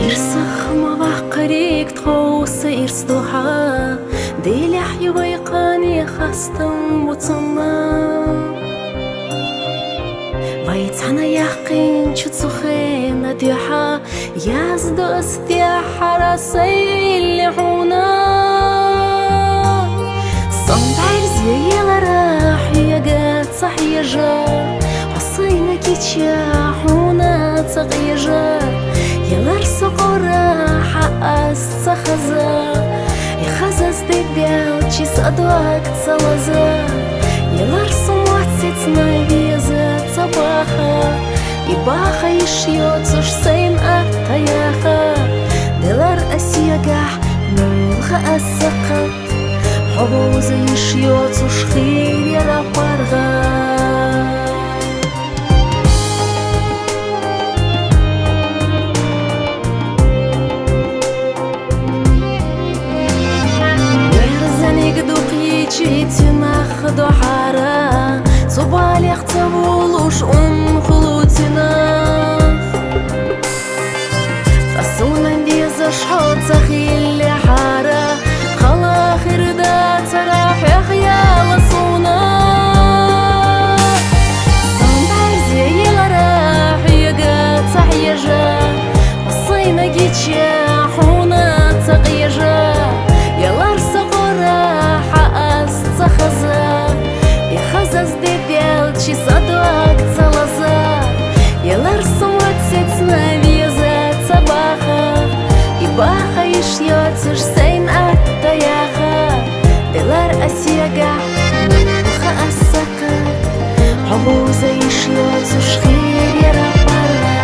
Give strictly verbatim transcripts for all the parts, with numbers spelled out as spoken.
Ирсэх ма ваххариг тхоуса ирс духьа, дээлэхь юбай къаний хастам буцамна. Вай цхьана яххын чуцухэ надюха, яздо астяхара сай илли хьуна. Сон дайрзэ елара хьюяга цахьежа, хасайна гича хьуна цахьежа. Елар сокъора хьаас цахаза, ихазаз дэгдэл чис адуаг цалаза. Елар сомуат сецна веза цабаха, ибаха ишьё цуш сайн аттаяха. Делар асиягах мулха асака, хобоза ишьё цуш хирера парга. Мерзаник духъичи тюнах духьара, цубалех цавулуш ун хулутина. Къасунан деза шхо цахилле хьара, хала хирда цара хьехъяла суна. Сон дайрзэ елара хьюяга цахьежа, хасайна гича хьуна цахьежа. Елар сокъора хьаас цахаза, ихазаз дэгдэл чис адуаг цалаза. Елар сомуат сецна веза цабаха, ибаха ишьё цуш сайн аттаяха. Делар асиягах мулха асака, хобоза ишьё цуш хирера парга.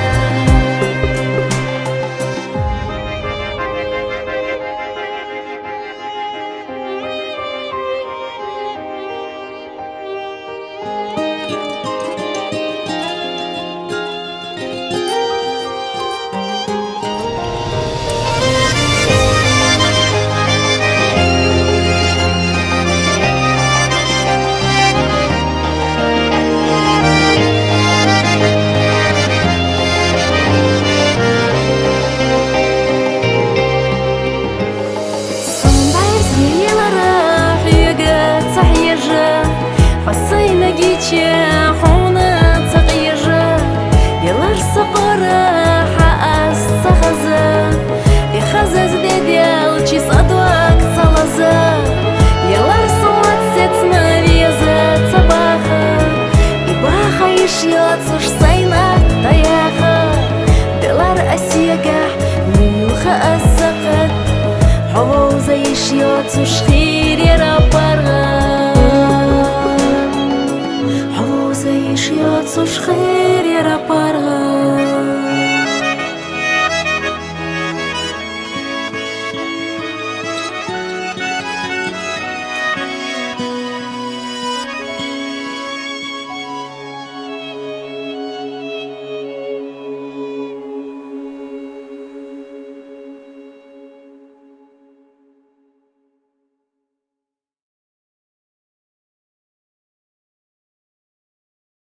Сон дайрзэ елара хьюяга цахьежа, хасайна гича хьуна цахьежа. Елар сокъора хьаас цахаза, ихазаз дэгдэл чис адуаг цалаза. Елар сомуат сецна веза цабаха, ибаха ишьё цуш сайн аттаяха. Делар асиягах мулха асака, хобоза ишьё цуш